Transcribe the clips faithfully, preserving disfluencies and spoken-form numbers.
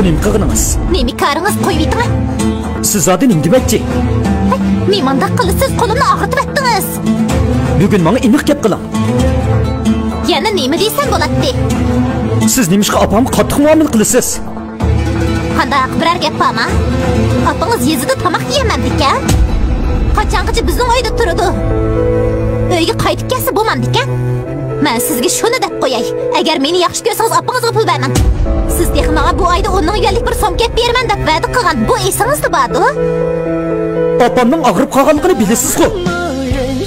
نېمە قىلغىنىڭىز؟ نېمە كارىڭىز؟ قويۇۋېتىڭ. سىز زادى نېمە دېمەكچى؟ ھەي، نېمانداق قىلىسىز؟ قولۇمنى ئاغرىتىۋەتتىڭىز. بۈگۈن ماڭا ئېنىق گەپ قىلىڭ. يەنە نېمە دېسەم بولاتتى؟ سىز نېمىشقا ئاپامغا قاتتىق مۇئامىلە قىلىسىز؟ قانداق، بىرەر گەپ بارمۇ؟ ئاپىڭىز يېزىدا تاماق يېيەلمەمدىكەن؟ قاچانغىچە بىزنىڭ ئۆيدە تۇرىدۇ؟ ئۆيگە قايتىپ كەلسە بولمامدىكەن؟ مەن سىزگە شۇنى دەپ قوياي، ئەگەر مېنى ياخشى كۆرسىڭىز، ئاپىڭىزغا پۇل بەرمەڭ. سىز تېخى ماڭا بۇ ئايدا ئون مىڭ يۈەنلىك بىر سومكا ئېلىپ بېرىمەن دەپ ۋەدە قىلغان، بۇ ئېسىڭىزدە باردۇ. ئاپامنىڭ ئاغرىپ قالغانلىقىنى بىلىسىزغۇ؟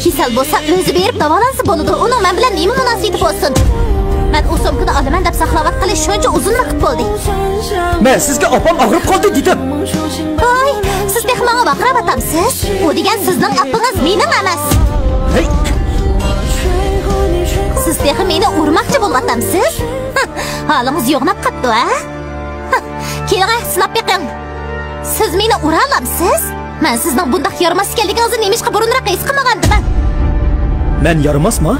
كېسەل بولسا ئۆزى بېرىپ داۋالانسا بولىدۇ، ئۇنىڭ مەن بىلەن نېمە مۇناسىۋىتى بولسۇن؟ مەن ئۇ سومكىنى ئالىمەن دەپ ساقلاۋاتقىلى شۇنچە ئۇزۇن ۋاقىت بولدى. مەن سىزگە ئاپام ئاغرىپ قالدى دېدىم. ھاي، سىز تېخى ماڭا ۋارقىراۋاتامسىز؟ ئۇ دېگەن سىزنىڭ ئاپىڭىز، مېنىڭ ئەمەس. ھەي! سىز تېخى مېنى ئۇرماقچى بولۇۋاتامسىز؟ ھالىڭىز يوغىناپ قاپتۇ، ھە؟ كېلىڭە، سىناپ بېقىڭ. سىز مېنى ئۇرالامسىز؟ مەن سىزنىڭ بۇنداق يارىماس ئىكەنلىكىڭىزنى نېمىشقا بۇرۇنراق ھېس قىلمىغانىدىم؟ مەن يارىماسمۇ؟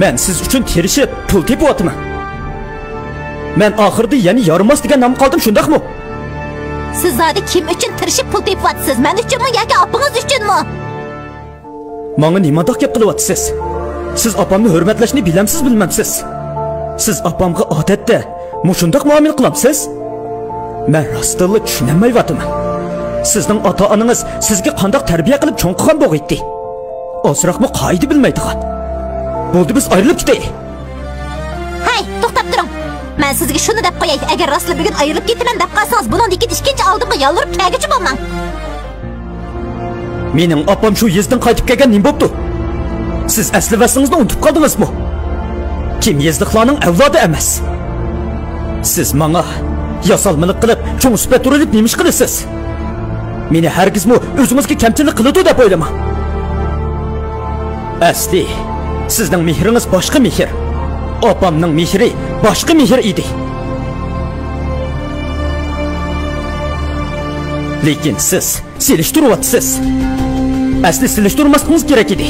مەن سىز ئۈچۈن تىرىشىپ پۇل تېپىۋاتىمەن. مەن ئاخىرىدا يەنە يارىماس دېگەن نامغا قالدىم، شۇنداقمۇ؟ سىز زادى كىم ئۈچۈن تىرىشىپ پۇل تېپىۋاتىسىز؟ مەن ئۈچۈنمۇ ياكى ئاپىڭىز ئۈچۈنمۇ؟ ماڭا نېمانداق گەپ قىلىۋاتىسىز؟ سىز ئاپامنى ھۆرمەتلەشنى بىلەمسىز، بىلمەمسىز؟ سىز ئاپامغا ئادەتتە مۇشۇنداق مۇئامىلە قىلامسىز؟ مەن راستتىنلا چۈشىنەلمەيۋاتىمەن. سىزنىڭ ئاتا-ئانىڭىز سىزگە قانداق تەربىيە قىلىپ چوڭ قىلغان بولغىيتتى؟ ئازراقمۇ قائىدە بىلمەيدىغان. بولدى، بىز ئايرىلىپ كېتەيلى. ھەي، توختاپ تۇرۇڭ! مەن سىزگە شۇنى دەپ قوياي، ئەگەر راستلا بۈگۈن ئايرىلىپ كېتىمەن دەپ قالسىڭىز، بۇنىڭدىن كېيىن ئىككىنچى ئالدىمغا يالۋۇرۇپ كەلگۈچى بولماڭ. مېنىڭ ئاپام شۇ يېزىدىن قايتىپ كەلگەن نېمە بوپتۇ؟ سىز ئەسلى ۋەسلىڭىزنى ئۇنتۇپ قالدىڭىزمۇ؟ كىم يېزىلىقلارنىڭ ئەۋلادى ئەمەس؟ سىز ماڭا ياسالمىلىق قىلىپ، چوڭ سۈپەت رولى نېمە ئىش قىلىسىز؟ مېنى ھەرگىزمۇ ئۆزىڭىزگە كەمچىللىك قىلىدۇ دەپ ئويلىماڭ. ئەسلى، سىزنىڭ مېھرىڭىز باشقا مېھىر، ئاپامنىڭ مېھرى باشقا مېھىر ئىدى. لېكىن سىز سېلىشتۇرۇۋاتىسىز. ئەسلى سېلىشتۇرماسلىقىڭىز كېرەك ئىدى.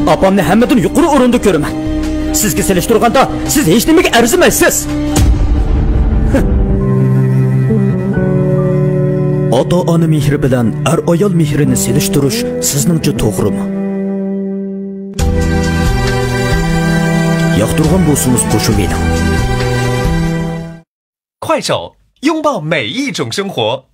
ئاپامنى ھەممىدىن يۇقىرى ئورۇندا كۆرىمەن. سىزگە سېلىشتۇرغاندا سىز ھېچنېمىگە ئەرزىمەيسىز. ئاتا-ئانا مېھرى بىلەن ئەر-ئايال مېھرىنى سېلىشتۇرۇش سىزنىڭچە توغرىمۇ؟ 快手，拥抱每一种生活。